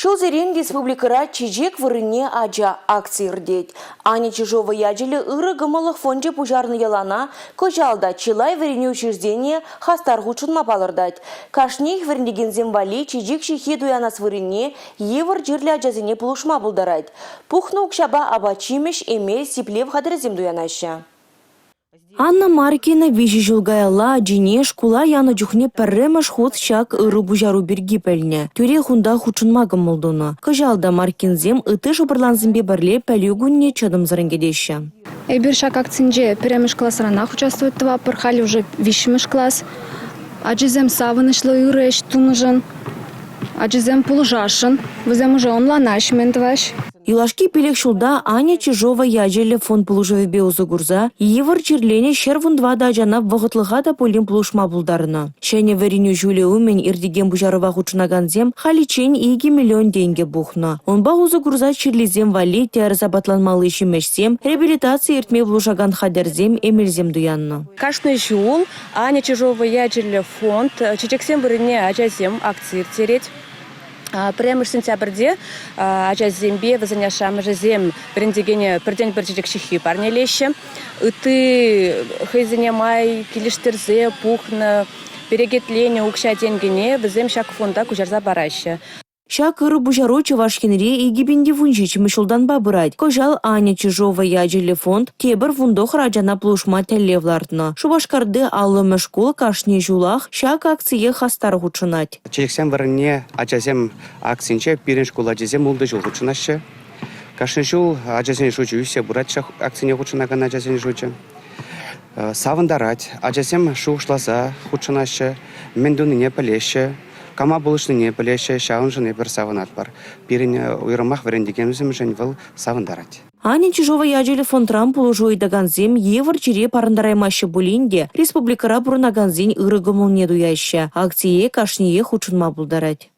Ҫулсерен республикӑра «Чечек вырӑнне ача» акци иртет. Аня Чижова ячӗллӗ ырӑ кӑмӑллӑх фончӗ пуҫарнӑ йӑлана кӑҫал та чылай вӗренӳ учрежденийӗ хастар хутшӑнма палӑртать. Кашниех вӗрентекенсем валли чечек ҫыххи туянас вырӑнне йывӑр чирлӗ ачасене пулӑшма пултарать. Пухнӑ укҫапа апат-ҫимӗҫ, эмел, сиплев хатӗрӗсем туянаҫҫӗ. Анна Маркина 3 ҫул каялла ачине шкула янӑ чухне пӗрремӗш хут ҫак ырӑ пуҫару пирки пӗлнӗ. Тӳрех унта хутшӑнма кӑмӑл тунӑ. Кӑҫал та Маркинсем ытти шӑпӑрлансемпе пӗрле пӗлӳ кунне чӑтӑмсӑррӑн кӗтеҫҫӗ. Эпир ҫак акцинче пӗрремӗш класранах участвовать тӑватпӑр, халь уже виҫҫӗмӗш класс. Ачасем савӑнӑҫлӑ ырӑ ӗҫ тунӑшӑн, ачасем пулӑшасшӑн, вӗсем уже ӑнланаҫҫӗ мӗн тӑваҫ. Юлашки 5 ҫулта Аня Чижова ячӗллӗ фонд пулӑшӑвӗпе усӑ курса йывӑр чирленӗ 114 ачана вӑхӑтлӑха та пулин пулӑшма пултарнӑ. Ҫӗнӗ вӗренӳ ҫулӗ умӗн иртекен пуҫарӑва хутшӑнакансем халиччен 2 миллион тенкӗ пухнӑ. Унпа усӑ курса чирлисем валли тӗрӗс апатланмалли ҫимӗҫсем, реабилитаци иртме пулӑшакан хатӗрсем, эмелсем туяннӑ. Кашни ҫул Аня Чижова ячӗллӗ фонд чечексем вырӑнне ачасем акци ирттерет. Пӗрремӗш сентябрьте ачасемпе вӗсен ашшӗ-амӑшӗсем вӗрентекене пӗртен-пӗр чечек ҫыххи парнелеҫҫӗ. Ытти хӑйсене май килӗштерсе пухнӑ, перекетленӗ укҫа-тенкӗне вӗсем ҫак фонда куҫарса параҫҫӗ. Ҫак ырӑ пуҫару Чӑваш Енре 2017 ҫултанпа пырать. Кӑҫал Аня Чижова ячӗллӗ фонд тепӗр 19 ачана пулӑшма тӗллев лартнӑ. Шупашкарти 50-мӗш шкул кашни ҫулах ҫак акцие хастар хутшӑнать. Чечексем вырӑнне ачасем акцинче пирӗн шкул ачисем ултӑ ҫул хутшӑнаҫҫӗ. Кашни ҫул ачасен шучӗ ӳссе пырать ҫак акцине хутшӑнакан ачасен шучӗ. Савӑнтарать. Ачасем шухӑшласа хутшӑнаҫҫӗ, мӗн тунине пӗлеҫҫӗ, кама пулӑшнине пӗлеҫҫӗ. Ҫавӑншӑн эпир савӑнатпӑр. Пирӗн уйрӑмах вӗрентекенсемшӗн вӑл савӑнтарать. Аня Чижова ячӗллӗ фондран пулӑшу ыйтакансем йывӑр чире парӑнтараймаҫҫӗ пулин те республикӑра пурӑнакансен ырӑ кӑмӑлне туяҫҫӗ. Акцие кашниех хутшӑнма пултарать.